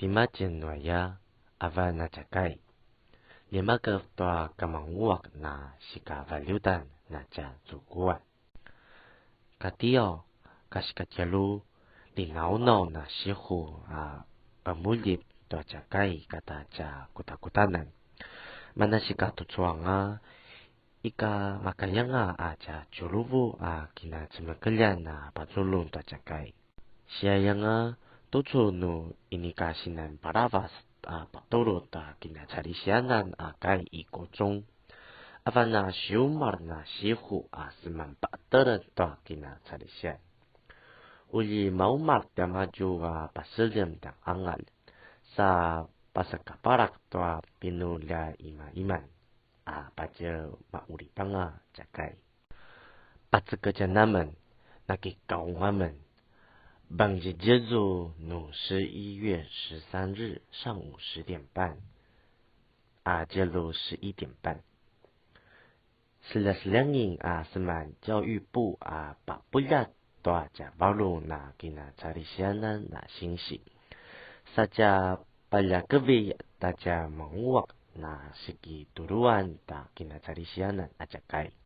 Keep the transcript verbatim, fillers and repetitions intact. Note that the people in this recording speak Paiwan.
Timadjen nu aya, avan a tja kai. Ljemakev tua kamanguaq na sikavaljuten na tja zukuan. Katiaw, kasikatjelu, linaunaw na sihu a pemuljip tua tja kai kata tja kutakutanan. Manasika tucu anga, ika makayanga a tja tjuruvu a kinacemekeljan a pazulung tua tja kai. Siayanga tucu nu inika sinan paravac a paturu ta kinacalisianan a kai i kucung. Avan a siumar na sihu a seman pa'telen tua kinacalisian. Uli maumar tiamadju a paseljem tjang angalj, sa pasakapalak tua pinulja imaiman a patje ma'uripanga tja kai. Paceketjan amen, nakikaung amen. Bangdjedjezu nu 十一月十三日上午十点半, a tjelu 十一点半. Seljaseljangin a seman 教育部 a papuljat tua tja varung na kinacalisianan na sinsi. Sa tja paljakevi ta tja manguaq na sikituluan ta kinacalisianan a tja kai.